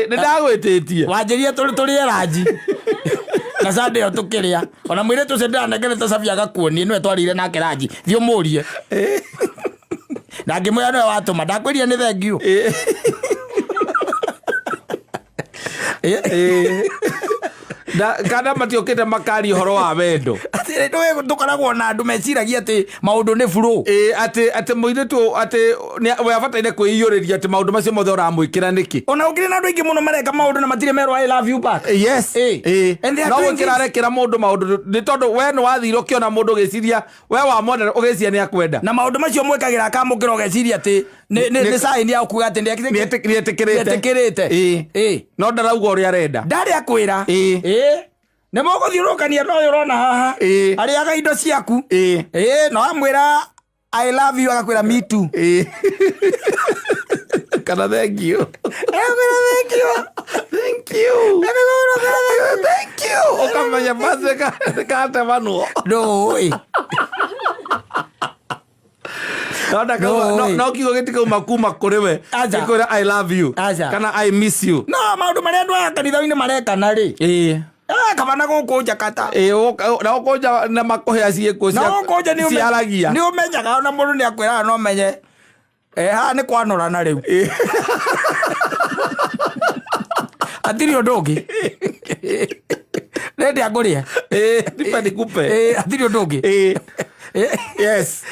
Nĩ ndagwĩtĩtie. Wanjĩria tũrĩ tũrĩe ranji na sande ĩyo tũkĩrĩa, ona mũirĩtu ũcio ndĩranengerete cabi agakuonie nĩwe twarĩire nake ranji, thiĩ ũmũrie. Na ngĩmwĩra nĩwe watũma, ndakwĩrire nĩ thengiũ. Kana matiokĩte makaria ũhoro wa wendo. Atĩrĩ, nĩũĩ tũkoragwo na andũ meciragia atĩ maũndũ nĩ burũ. Ĩĩ, atĩ mũirĩtu atĩ we abataire kwĩiyũrĩria atĩ maũndũ macio mothe ũramwĩkĩra nĩkĩ. Ona gũkĩrĩ na andũ aingĩ mũno mareka maũndũ na matirĩ merwo "I love you" back. Yes. Ĩĩ. And they are No doing gwĩkĩra this. arekĩra mũndũ maũndũ nĩ tondũ we nĩ wathire ũkĩona mũndũ ũgĩciria we wamwona ũgĩciria nĩ akwenda. Na maũndũ macio mwĩkagĩra akamũkĩra ũgeciria atĩ nĩ sign ya kuga atĩ Nĩetĩkĩrĩte. nĩetĩkĩrĩte. Ĩĩ. Ĩĩ. No ndarauga ũrĩa arenda. Ndarĩ akwĩra. Ĩĩ. Ĩĩ. Nĩ mũgũthiũrũrũkania na ũyũ ũrona haha. Ĩĩ. Arĩaga indo ciaku. Ĩĩ. Ĩĩ, na wamwĩra "I love you" agakwĩra "Me too." Ĩĩ. Kana "Thank you." Agakwĩra "Thank you." "Thank you." Agakwĩra "Thank you." Ũkamenya basi katemanwo. Ndũĩ. Ndũĩ. No kiugo gĩtikauma kuma kũrĩ we. Aca. Gĩkwĩra "I love you." Aca. Kana "I miss you." No maũndũ marĩa andũ aya kanitha-inĩ marekana rĩ. Ĩĩ. Ah, kaba na gũkũ njakata. Ĩĩ, na gũkũ nja na makũhĩa ciĩkuo Na gũkũ nja ciaragia. nĩ ũmenyaga ona mũndũ nĩ akwĩraga no menye. Haha nĩ kwanorana rĩu. Hatirĩ ũndũ ũngĩ. Nende ngũrĩe. Ĩĩ, nipe nikupe. Ĩĩ, hatirĩ ũndũ ũngĩ. Ĩĩ. Ĩĩ. Yes.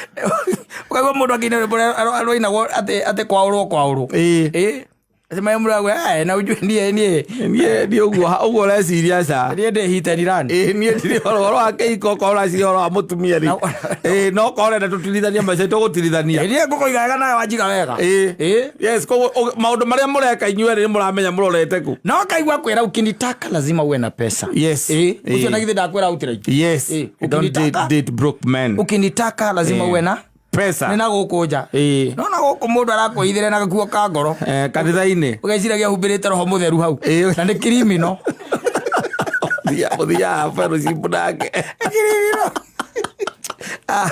Ũkaigua mũndũ akĩina rwĩmbo rũrĩa rwainagwo atĩ kwaũrwo kwaũrwo. Ĩĩ. Ĩĩ. Atĩ maĩ mũragwe, na ujue niĩ niĩ Niĩ niĩ ũguo ũreciria ca. Niĩ ndĩ hit and run. Ĩĩ, niĩ ndirĩ ũhoro wa kĩhiko, okorwo ũraciria ũhoro wa mũtumia rĩ. Ĩĩ, no okorwo ũrenda tũtirithanie maica tũgũtirithania. Niĩ ngũkũiga wega nawe wanjiga wega. Ĩĩ. Ĩĩ. Yes, koguo maũndũ marĩa mũreka inyuĩ erĩ nĩ mũramenya mũrorete kũ. Na ũkaigua kwĩra "Ukinitaka lazima uwe na pesa." Yes. Ĩĩ. Ĩĩ. Ũcio na githĩ ndakwĩra outright. Yes. Ĩĩ. Don't date, Ukinitaka date broke men. Ukinitaka lazima Ĩĩ. uwe na Pesa. Nĩ na gũkũ nja. Ĩĩ. No na gũkũ mũndũ arakwĩithĩra na gakuo ka ngoro. Kanitha-inĩ. Ũgeciragia humbĩrĩte roho mũtheru hau. Ĩĩ. Na nĩ criminal. Mũthiaga fellowship nake. Criminal. Ah.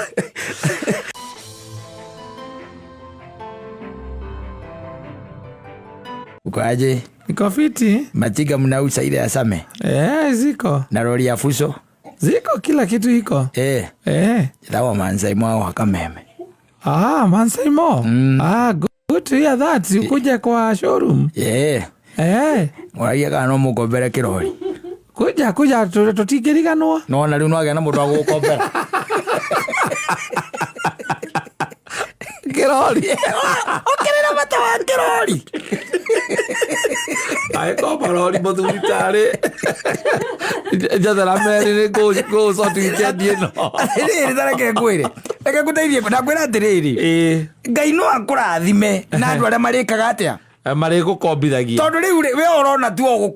Uko aje? Niko fiti. Matinga mnauza ile ya Same Eh, ziko. na lori ya Fuso? Ziko, kila kitu iko. Thawa Mansai mwao Kameme. Ah, Mansai Mo. Ah, good to hear that. Ukuje kwa showroom. Mũragia kana no mũkombere kĩrori. Kuja kuja tutingĩriganwo. No na rĩu no agĩa na mũndũ wa gũgũkombera. Kĩrori. Ũkĩrĩra bata wa kĩrori. Agĩkomba rori mũthuri tarĩ. Njathera merĩ nĩ ngũ sort weekend ĩno. Atĩrĩrĩ, ta reke ngwĩre. Reke ngũteithie, ndakwĩra atĩrĩrĩ. Ngai no akũrathime na andũ arĩa marĩkaga atĩa? Marĩgũkombithagia. Tondũ rĩu rĩ, we ũrona tu o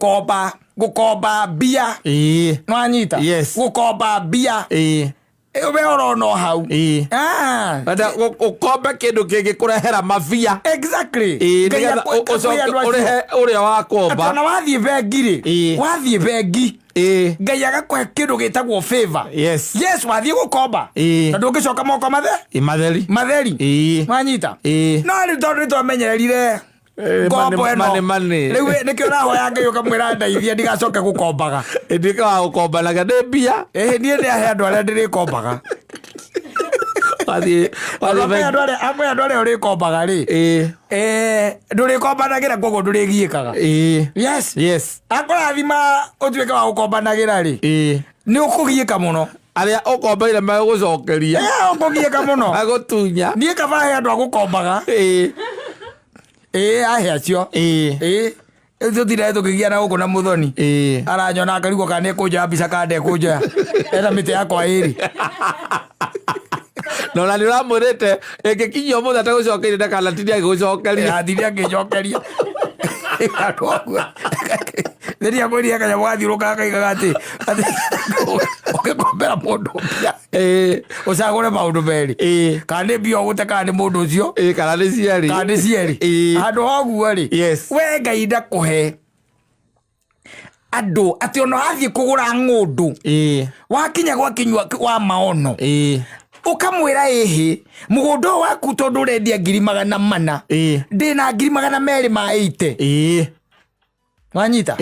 gũkomba mbia. Nĩwanyita? Yes. Gũkomba mbia. We ũrona o hau. Ah. Wenda ũkombe kĩndũ kĩngĩkũrehera mabia. Exactly. Ĩĩ, Ngai nĩgetha ũcoke akwĩ andũ acio. ũrĩhe ũrĩa wakomba. Atĩ ona wathiĩ bengi rĩ, wathiĩ bengi, Ngai agakũhe kĩndũ gĩtagwo favor. Yes. Yes, wathiĩ gũkomba. Ĩĩ. Na ndũngĩcoka moko Ĩĩ, matheri. matheri. Wanyita? Ĩĩ. No rĩu tondũ nĩtwamenyerire ngombo Money, ĩno. money, money. Rĩu nĩkĩo ũrahoya Ngai ũkamwĩra ndeithia ndigacoke gũkombaga. Nduĩke wa gũkombanaga nĩ mbia. Ĩĩ, niĩ nĩ ahe andũ arĩa ndĩrĩkombaga. Wathiĩ Tondũ wathiĩ kwĩ andũ arĩa kwĩ andũ arĩa ũrĩkombaga rĩ. Ndũrĩkombanagĩra koguo ndũrĩgiĩkaga. Yes. Yes. Akũrathima ũtuĩke wa gũkombanagĩra rĩ. Nĩ ũkũgiĩka mũno. Arĩa ũkombeire megũcokeria. Ũkũgiĩka mũno. Magũtunya. Niĩ kaba he andũ a gũkombaga. Ĩĩ, ahe acio. Ĩĩ. Rĩu tũtindaga tũkĩgia na gũkũ na mũthoni. Aranyona akarigwo kana nĩekũnjoya mbica kana ndekũnjoya. Ena mĩtĩ yakwa ĩrĩ. Na ona nĩ ũramwĩrĩte ĩngĩkinyia ũmũthĩ atagũcokeire ndakanatinde agĩgũcokeria. Atinde akĩnjokeria. Rĩrĩa akwĩrire kanyamũ gathiũrũrũkaga kaigaga atĩ ũngĩkombera mũndũ mbia ũcagũre maũndũ merĩ. Kana nĩ mbia ũgũte kana nĩ mũndũ ũcio. Ĩĩ, kana nĩ cierĩ. Kana nĩ cierĩ. Handũ ha ũguo rĩ, we Ngai ndakũhe andũ atĩ ona wathiĩ kũgũra ng'ũndũ, wakinya gwa kinyua wa maono, Ũkamwĩra ĩhĩ mũgũnda ũyũ waku tondũ ũrendia 400,000, ndĩna 280,000. Wanyita?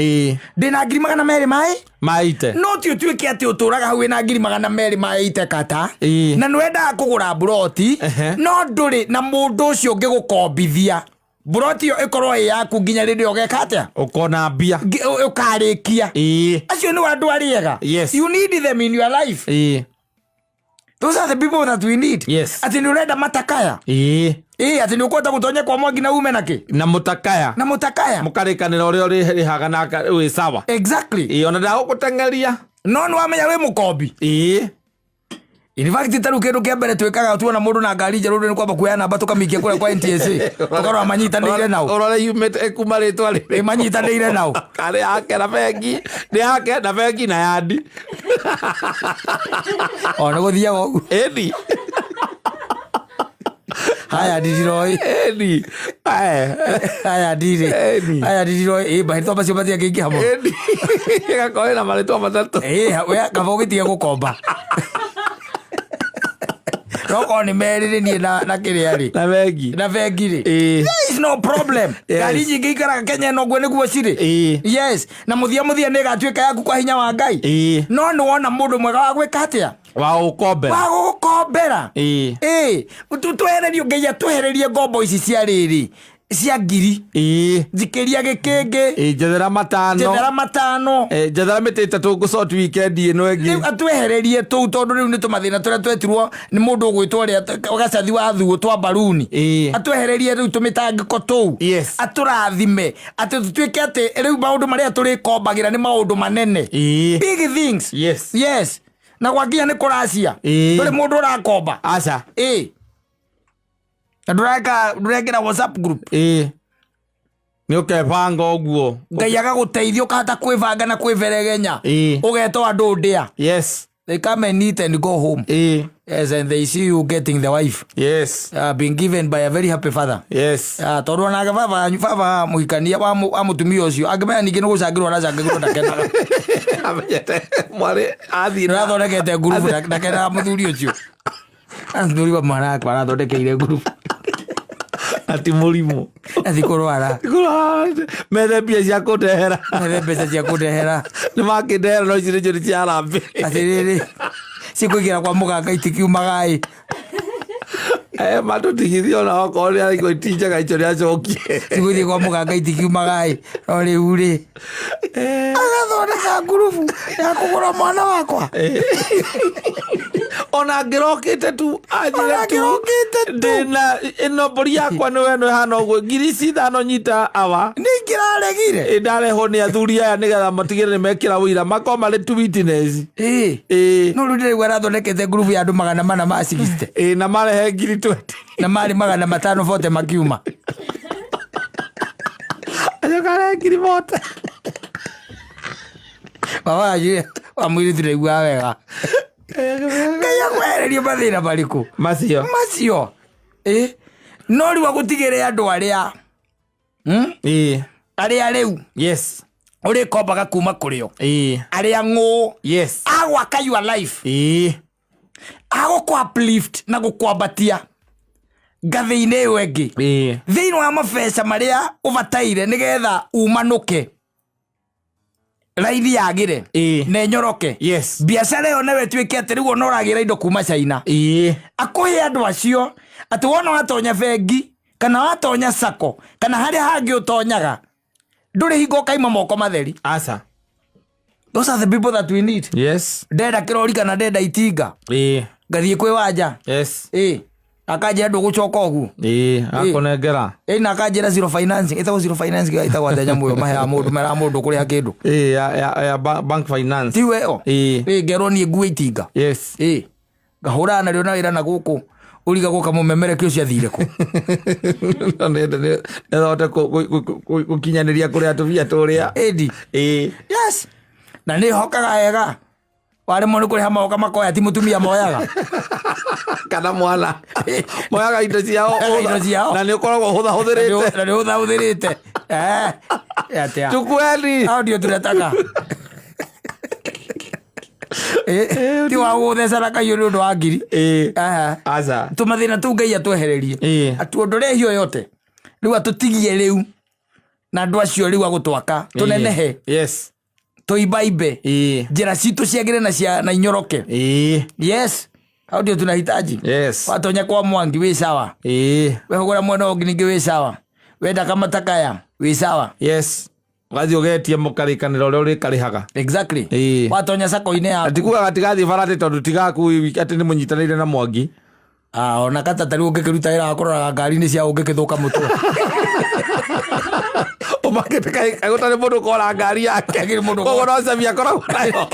Ndĩna 200,000 ma maite. No ti ũtuĩke atĩ ũtũraga hau wĩna 280,000 kata na nĩ wendaga kũgũra mburoti, no ndũrĩ na mũndũ ũcio ũngĩgũkombithia mburoti ĩyo ĩkorwo ĩ yaku nginya rĩrĩa ũgeka atĩa? Ũkona mbia. Ũkarĩkia. Acio nĩ andũ arĩega. You need them in your life. Those are the people that we need. Atĩ nĩ ũrenda matakaya, ĩ atĩ nĩ ũkũhota gũtonya kwa mwangi na ume nakĩ? Na mũtakaya. Na mũtakaya. Mũkarĩkanĩra ũrĩa ũrĩrĩhaga na wĩ sawa. Ona ndagũgũteng'eria. No nĩ wamenya wĩ mũkombi. In fact, ta rĩu kĩndũ kĩa mbere twĩkaga tuona mũndũ na ngari njerũ nĩ kwamba kuoya namba tũkamĩikia kũrĩa kwa NTSA, tũkarora manyitanĩire nao. Ũrore yumĩte ĩkuma rĩtwa rĩrĩkũ. Ĩ manyitanĩire nao. Karĩ yake na bengi, nĩ yake na bengi na yandi. O nĩ gũthiaga ũguo. Ĩni. Haya ndiroĩ. Ĩni. Ae. Haya ndirĩ. Ĩni. Haya ndiroĩ. Ĩ marĩtwa macio matiangĩingĩha mũno. Ĩni. Ĩgakorwo ĩna marĩtwa matatũ. Ĩ we kaba ũgĩtige gũkomba. No korwo nĩ merĩ rĩ niĩ na kĩrĩa rĩ. Na bengi. Na bengi rĩ. There is no problem. Ngari nyingĩ ikaraga Kenya ĩno ũguo nĩguo cirĩ. Yes. Na mũthia mũthia nĩ ĩgatuĩka yaku kwa hinya wa Ngai. No nĩ wona mũndũ mwega wa gwĩka atĩa? Wa gũkombera. Wa gũgũkombera. Ĩ twehererio Ngai atwehererie ngombo ici cia rĩrĩ cia ngiri. Njikĩria gĩkĩngĩ. Njethera 5. Njethera 5. Njethera mĩtĩ 3 ngũcoti weekend ĩno ĩngĩ. Rĩu atwehererie tũu tondũ rĩu nĩ tũmathĩna tũrĩa twetirwo nĩ mũndũ ũgwĩtwo ũrĩa gacathi wa thuũ twa mbaruni. Atwehererie rĩu tũmĩtangĩko tũu. Atũrathime atĩ tũtuĩke atĩ rĩu maũndũ marĩa tũrĩkombagĩra nĩ maũndũ manene. Big things. Yes. Na gwakinya nĩ kũracia. Ndũrĩ mũndũ ũrakomba. Aca. Na ndũrekĩra WhatsApp group. Nĩ ũkebanga ũguo. Ngai agagũteithia ũkahota kwĩbanga na kwĩberegenya. Ũgetwo andũ ndĩa. They come and eat and go home. Yes, and they see you getting the wife. Being given by a very happy father. Tondũ onake baba mũhikania wa mũtumia ũcio angĩmenya ningĩ nĩ gũcangĩrwo aracangĩrwo ndakenaga. Amenyete mwarĩ athiĩ na- Nĩathondekete ngurubu ndakenaga mũthuri ũcio. Mũthuri wa mwana wakwa arathondekeire ngurubu. Ati mũrimũ. Athi kũrwara. Kũrwara. Methe mbia cia kũndehera. Methe mbeca cia kũndehera. Nĩ makĩndehera no ici nĩcio nĩ cia harambee. Atĩrĩrĩ, cikũingĩra kwa mũganga itikiumaga ĩ. Matũtigithie ona okorwo nĩ araigua iti njega icio nĩ acokie. Cigũthiĩ kwa mũganga itikiumaga ĩ. No rĩu rĩ, agathondeka ngurubu ya kũgũra mwana wakwa. Ona angĩrokĩte tu, anjĩre Ona tu, angĩrokĩte tu. Ndĩna ĩno mbũri yakwa nĩ weno ĩhana ũguo, ngiri ici 5 nyita awa. Nĩ ingĩraregire. Ĩ ndarehwo nĩ athuri aya nĩgetha matigĩrĩre nĩ mekĩra ũira, makorwo marĩ two witness. No rĩu ndĩraigua arathondekete ngurubu ya andũ 400 ma 60. Na marehe ngiri 20. Na marĩ 540 makiuma. Acoka arehe ngiri 40. Baba anjĩre, wa mũirĩtu ndaiguaga wega. Ngai akwehererie mathĩna marĩkũ? Macio. Macio. No rĩu agũtigĩre andũ arĩa, Arĩa rĩu. Ũrĩkombaga kuma kũrĩ o. Arĩa ng'ũ. Agwaka your life. Agũkũ uplift na gũkwambatia ngathĩ-inĩ ĩyo ĩngĩ. Thĩinĩ wa mabeca marĩa ũbataire nĩgetha umanũke. Raithi yagĩre. Na ĩnyoroke. Biacara ĩyo nayo ĩtuĩke atĩ rĩu ona ũragĩra indo kuma China. Akũhe andũ acio atĩ wona watonya bengi kana watonya sacco kana harĩa hangĩ ũtonyaga ndũrĩ hingo ũkaima moko matheri. Aca. Those are the people that we need. Ndenda kĩrori kana ndenda itinga. Ngathiĩ kwĩ Wanja. Akanjĩra ndũgũcoka ũguo. Akũnengera. Na akanjĩra zero financing. Ĩtagwo zero financing, ĩtagwo atĩa nyamũ ĩyo, maheaga mũndũ, meraga mũndũ kũrĩha kĩndũ. Ya bank finance. Tiwe ĩyo? Ngerwo niĩ ngue itinga. Ngahũrana narĩo na wĩra na gũkũ. Ũrigagwo kamũmemerekia ũcio athire kũ? No nĩ ahote gũkinyanĩria kũrĩa tũbia tũrĩa. Ĩndi. Yes. Na nĩ hokaga wega. Waremwo nĩ kũrĩha magoka makoya, ti mũtumia moyaga. Kana mwana. Moyaga indo ciao. Moyaga indo ciao. Na nĩ ũkoragwo ũhũthahũthĩrĩte. Na nĩ ũhũthahũthĩrĩte. Atĩa? Chukueni. Hao ndio tunataka. Ti wa gũthecana kahiũ nĩ ũndũ wa ngiri. Aha. Aca. Tũmathĩna tũu Ngai atwehererie, atuondolee hiyo yote, rĩu atũtigie rĩu na andũ acio rĩu agũtwaka tũnenehe, tũimbaimbe, njĩra citũ ciagĩre na cia na inyoroke. Yes, hau ndio tunahitaji. Watonya kwa Mwangi wĩ sawa, wehũgũra mwena ũngĩ ningĩ wĩ sawa, wenda kamatakaya wĩ sawa. Yes, ũgathiĩ ũgetie mũkarĩkanĩra ũrĩa ũrĩkarĩhaga. Watonya sako-inĩ yaku. Atikuga gatigathiĩ bara atĩ tondũ tigaku atĩ nĩ mũnyitanĩire na Mwangi. Ah, ona kata tarĩu ũngĩkĩruta wĩra wa kũroraga ngari-inĩ cia ũngĩkĩthũka mũtwe. Ũmakĩte kaĩ gũtarĩ mũndũ ũkora ngari yake. Hakĩrĩ mũndũ. Koguo no cabi akoragwo nayo.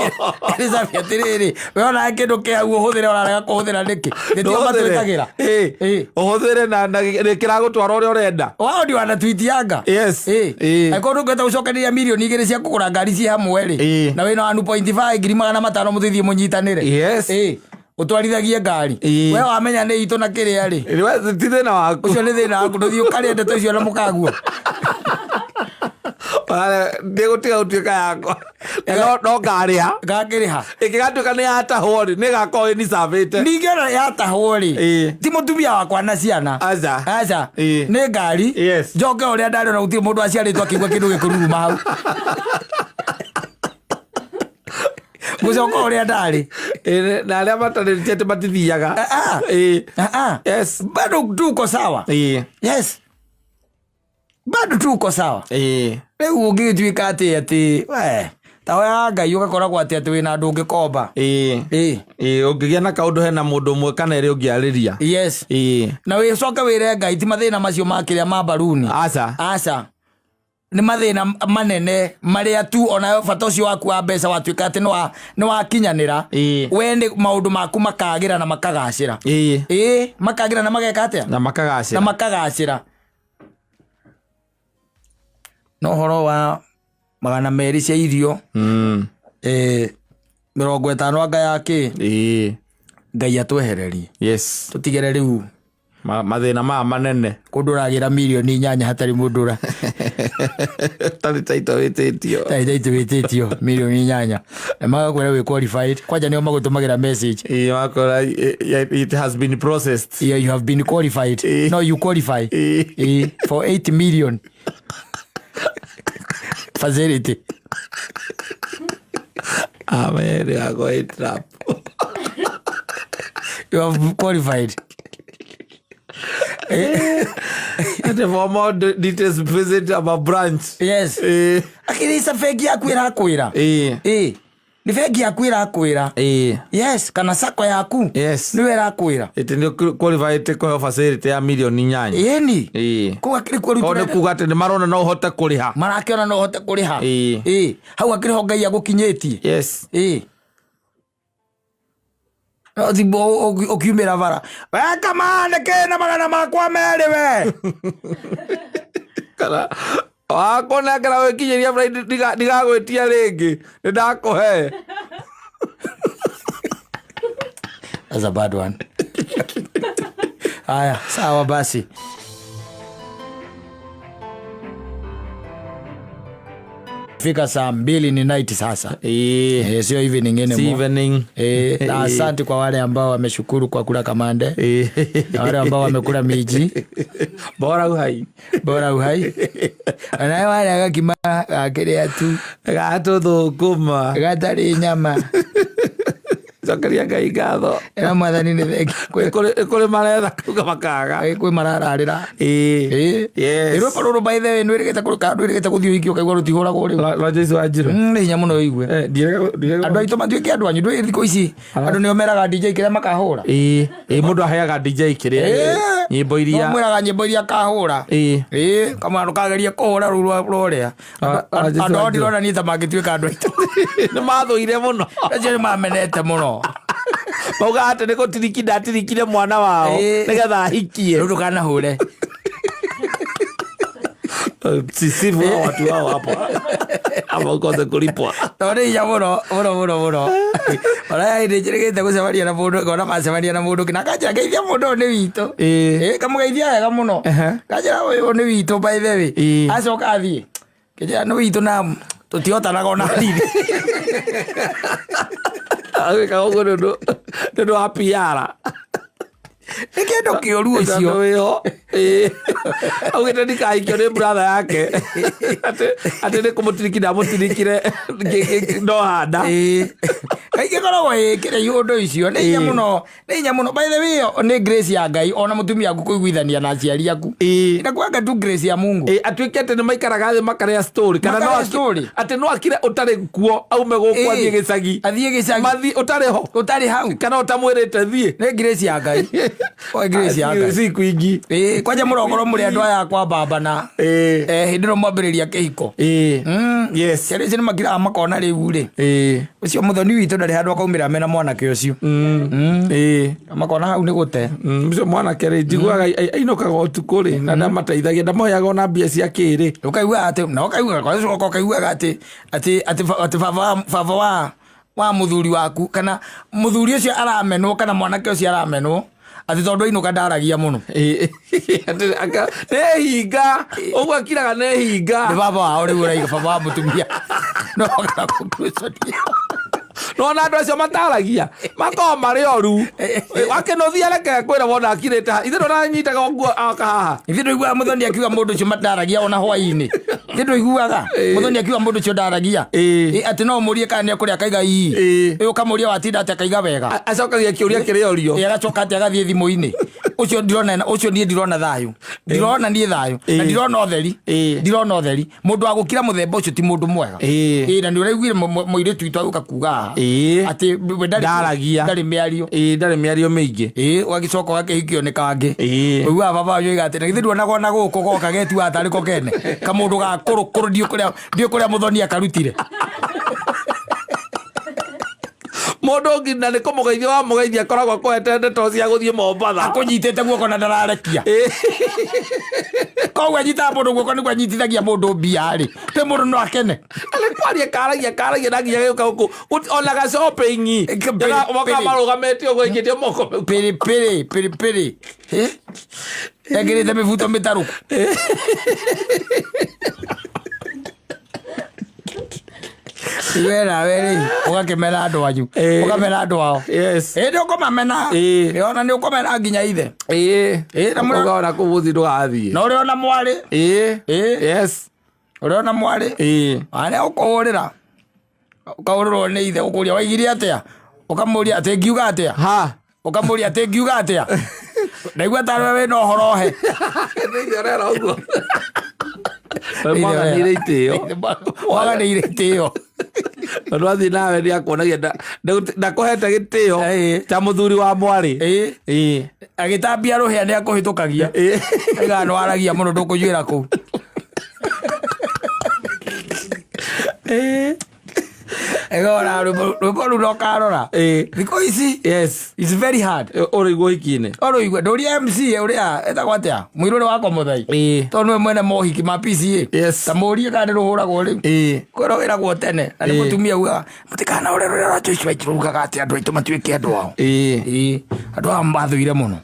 Elizabeth, atĩrĩrĩ, we ona kĩndũ kĩ hau ũhũthĩre, ũrarega kũhũthĩra nĩkĩ? Nĩtio matwĩkagĩra. Ũhũthĩre na nĩ kĩragũtwara ũrĩa ũrenda. Wao ndio wanatuitianga. Angĩkorwo ndũngĩhota gũcokanĩrĩria mirioni 2 cia kũgũra ngari ciĩ hamwe rĩ, na wĩna 1.5 500,000, mũthiĩ mũnyitanĩre. Ũtwarithagie ngari. We wamenya nĩ itũ na kĩrĩa rĩ, We, ti thĩna waku. Ũcio nĩ thĩna waku, ndũthiĩ ũkarĩe ndeto icio na mũkaguo. Ndĩgũtiga gũtuĩka yakwa. Na no ngarĩha. Ngakĩrĩha. Ĩngĩgatuĩka nĩ yatahwo rĩ, nĩ ĩgakorwo ĩnicabĩte. Ningĩ ona yatahwo rĩ, ti mũtumia wakwa na ciana. Aca. Aca. Nĩ ngari. Njoke ũrĩa ndarĩ, ona gũtirĩ mũndũ aciarĩtwo akĩigua kĩndũ gĩkũruruma hau. Ngũcoka ũrĩa ndarĩ. Na arĩa matarĩ ti atĩ matithiaga. Ah, ah. Ah, ah. Bado tuko sawa. Yes, bado tuko sawa. Rĩu ũngĩgĩtuĩka atĩ we ta hoya Ngai ũgakoragwo atĩ wĩna andũ ũngĩkomba. Ũngĩgĩa na kaũndũ hena mũndũ ũmwe kana erĩ ũngĩarĩria. Na wĩcoke wĩre Ngai ti mathĩna macio ma kĩrĩa ma mbaruni. Aca. Aca, nĩ mathĩna manene marĩa tu ona bata ũcio waku wa mbeca watuĩka atĩ nĩ wakinyanĩra, we nĩ maũndũ maku makagĩra na makagacĩra. Ĩĩ, makagĩra na mageka atĩa? Na makagacĩra. Na makagacĩra. No ũhoro wa 200 cia irio, 50 anga ya kĩ, Ngai atwehererie, tũtigere rĩu Mathĩna maya manene. Kũndũ ũragĩra mirioni 8 hatarĩ mũndũ ũra Tarĩ taito wĩtĩtio. Tarĩ taito wĩtĩtio mirioni 8 na magakwĩra wĩ qualified, kwanja nĩo magũtũmagĩra message. Ĩĩ, wakora it has been processed. Yeah, you have been qualified. No, you qualify for 8 million facility. Amere yakwa ĩ trap. You have qualified. Ati for more details visit our branch. Akĩrĩ ica bengi yaku ĩrakwĩra. Ĩĩ, nĩ bengi yaku ĩrakwĩra. Yes, kana sako yaku. Nĩwe ĩrakwĩra. Ĩtĩ nĩ qualified kũheo facility ya mirioni 8. Ĩni. Kũu akĩrĩ kuo rĩu. Koguo nĩ kuga atĩ nĩ marona no ũhote kũrĩha. Marakĩona no ũhote kũrĩha. Ĩĩ, hau akĩrĩ ho Ngai agũkinyĩtie. Ĩĩ, no ti ũkiumĩra bara we kama nĩkĩ na magana makwa merĩ we. Kana wakũnengera wĩkinyĩria Friday, ndigagwĩtia rĩngĩ, nĩ ndakũhe. That's a bad one. Haya, sawa basi. Fika saa 2 ni night sasa. Sio evening Si anymore. evening. Na asante kwa wale ambao wameshukuru kwa kula kamande. Na wale ambao wamekula miji. Bora uhai. Bora uhai. Na wale agakima akĩrĩa tu. Gatũthũkũma. Gatarĩ nyama. Cokeria Ngai ngatho. Ĩra Mwathani nĩ thengi. Nĩ kũrĩ maretha kuga makaga. Kwĩ marararĩra. Rwĩmbo rũrũ, by the way, nĩwĩrĩgĩte kũrũka, ndwĩrĩgĩte gũthiĩ ũhiki ũkaigua rũtihũragwo rĩu. Rwa Joyce Wanjiru. Nĩ hinya mũno ũigue. Andũ aitũ matuĩke andũ anyu, ndũĩ thikũ ici andũ nĩo meraga DJ kĩrĩa makahũra. Ĩĩ, mũndũ aheaga DJ kĩrĩa nyĩmbo iria. No mwĩraga nyĩmbo iria akahũra. Ĩĩ, kamwana ndũkagerie kũhũra rũu rwa ũrĩa. Joyce Andũ ao Wanjiru. ndirona niĩ ta mangĩtuĩka andũ aitũ. Nĩ mathũire mũno. Acio nĩ mamenete mũno. Maugaga atĩ nĩ gũtiriki ndatirikire mwana wao nĩgetha ahikie. Rĩu ndũkanahũre. Sisifu hao watu wao hapo ama ukose kulipwa. Tondũ nĩ hinya mũno mũno mũno mũno. Ona hĩndĩ njĩrĩgĩte gũcemania na mũndũ, ngona macemania na mũndũ na kanjĩra ngeithia mũndũ ũyũ nĩ witũ. Kamũgeithia wega mũno. Kanjĩra ũyũ nĩ witũ, by the way. Acoka athiĩ. Kĩnjĩra nĩ witũ na tũtihotanaga ona hanini. Agĩkaga ũguo nĩ ũndũ wa PR. Nĩ kĩndũ kĩũru ũcio. Tondũ wĩho. Ĩĩ. Augĩte ndikahikio nĩ brother yake, atĩ nĩ kũmũtiriki ndamũtirikire no handa. Ĩĩ. Kaingĩ koragwo ĩkĩrĩ ũndũ icio nĩ hinya mũno, nĩ hinya mũno. By the way, nĩ grace ya Ngai ona mũtumia waku kũiguithania na aciari aku. Inakuanga tu grace ya Mungu. Ĩĩ, atuĩke atĩ nĩ maikaraga thĩ makarĩa story kana no Makarĩa story. Atĩ no akire ũtarĩ kuo, aume gũkũ athiĩ gĩcagi. Athiĩ gĩcagi. Mathiĩ ũtarĩ ho. Ũtarĩ hau. Kana ũtamwĩrĩte thiĩ. Nĩ grace ya Ngai. Oi, grace ya Ngai. Siku ingĩ. Ĩĩ, kwanja mũrokorwo mũrĩ andũ aya kwa baba na hĩndĩ ĩno mwambĩrĩria kĩhiko. Ciana icio nĩ makiraga makona rĩu rĩ, ũcio mũthoni witũ ndarĩ handũ akaumĩra mena mwanake ũcio. Makona hau nĩ gũte. Ũcio mwanake rĩ, njiguaga ainũkaga ũtukũ rĩ, na ndamateithagia, ndamaheaga ona mbia cia kĩrĩ. Ũkaigua atĩ na ũkaigua ũgacoka ũkaiguaga atĩ baba wa mũthuri waku kana mũthuri ũcio aramenwo kana mwanake ũcio aramenwo atĩ tondũ ainũka ndaragia mũno. Ĩĩ. Atĩ nĩ hinga ũguo akiraga, nĩ hinga. Nĩ baba wao rĩu ũraiga, baba wa mũtumia no kana conclusion. Nona andũ acio mataragia makoragwo marĩ oru. Wakĩnũthia, reke kwĩra wona akirĩte ithe ndũranyitaga ũguo aka haha. Ithuĩ ndũiguaga mũthoni akiuga mũndũ ũcio mataragia ona hwaĩ-inĩ. Ithuĩ ndũiguaga mũthoni akiuga mũndũ ũcio ndaragia. Ĩ, atĩ no ũmũrie kana nĩ ekũrĩa akaiga ii. Ĩ, ũkamũria watinda atĩ akaiga wega. Acokagia kĩũria kĩrĩa orio. Ĩ, agacoka atĩ agathiĩ thimũ-inĩ ũcio. Ndirona ũcio, niĩ ndirona thayũ, ndirona niĩ thayũ na ndirona ũtheri. Ndirona ũtheri. Mũndũ wa gũkira mũthemba ũcio ti mũndũ mwega. Ĩ, na nĩ ũraiguire mũirĩtu witũ agĩũka kuga haha atĩ we Ndaragia. ndarĩ mĩario. Ĩĩ, ndarĩ mĩario mĩingĩ. Ĩ, ũgagĩcoka ũgakĩhikio nĩ kangĩ. Ũiguaga baba wanyu oiga atĩ na githĩ nduonaga ona gũkũ goka getuaga tarĩ ko kene kamũndũ ga kũrũ kũrũ, ndiũ kũrĩa mũthoni akarutire. Mũndũ ũngĩ na nĩ kũmũgeithia wamũgeithia akoragwo akũhete ndeto cia gũthiĩ Mombatha. Akũnyitĩte guoko na ndararekia. Koguo anyitaga mũndũ guoko nĩguo anyitithagia mũndũ mbia rĩ, tĩ mũndũ no akene. Nĩ kwaria karagia karagia na nginya gĩũka gũkũ ona ga shopping. Moka Pĩrĩ. Marũgamĩte ũguo aikĩtie moko. Pĩrĩ pĩrĩ pĩrĩ pĩrĩ. Ekĩrĩte mĩbuto mĩtarũku. We nawe rĩ, ũgakĩmena andũ anyu. Ũkamena andũ ao. Ĩ, nĩ ũkũmamena. Ĩ, ona nĩ ũkũmena nginya ithe. Ĩ, na Ũkaona kũu mũciĩ ndũgathiĩ. Na ũrĩ ona mwarĩ. Ũrĩ ona mwarĩ. Arĩa ũkũhũrĩra ũkahũrĩrwo nĩ ithe ũkũria waigire atĩa, ũkamũria atĩ ngiuga atĩa. Ha. Ũkamũria atĩ ngiuga atĩa, ndaigua tarwe wĩna ũhoro he. Nĩ ithe ũrera ũguo. Mwaganĩire itĩo. Mwaganĩire itĩo. Tondũ athiĩ nawe nĩ akuonagia ndakũhete gĩtĩo ta mũthuri wa mwarĩ. Agĩtambia rũhĩa nĩ akũhĩtũkagia. Aigaga nĩ waragia mũno, ndũkũnywĩra kũu. Ĩgora rwĩmbo rũu no karora thikũ ici. It's very hard. Ũrĩguo hiki-inĩ. Ũrũigua ndũria MC ũrĩa etagwo atĩa, mũirũ ũrĩa wakwa mũthai, tondũ nĩwe mwene mohiki ma PCA. Ta mũrie kana nĩ rũhũragwo rĩu. Kwĩrwo wĩragwo tene na nĩ mũtumia ugaga mũtikanaũre rũrĩa rwa Joyce Wanjiru rugaga atĩ andũ aitũ matuĩke andũ ao. Ĩĩ, andũ aya mathũire mũno.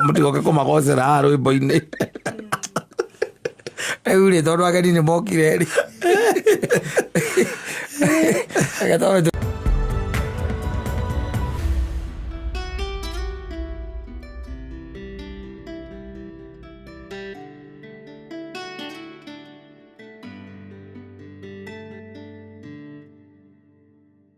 Mũtigoke kũmagocera haha rwĩmbo-inĩ. Rĩu rĩ, tondũ ageni nĩ mokire rĩ, reke twambe.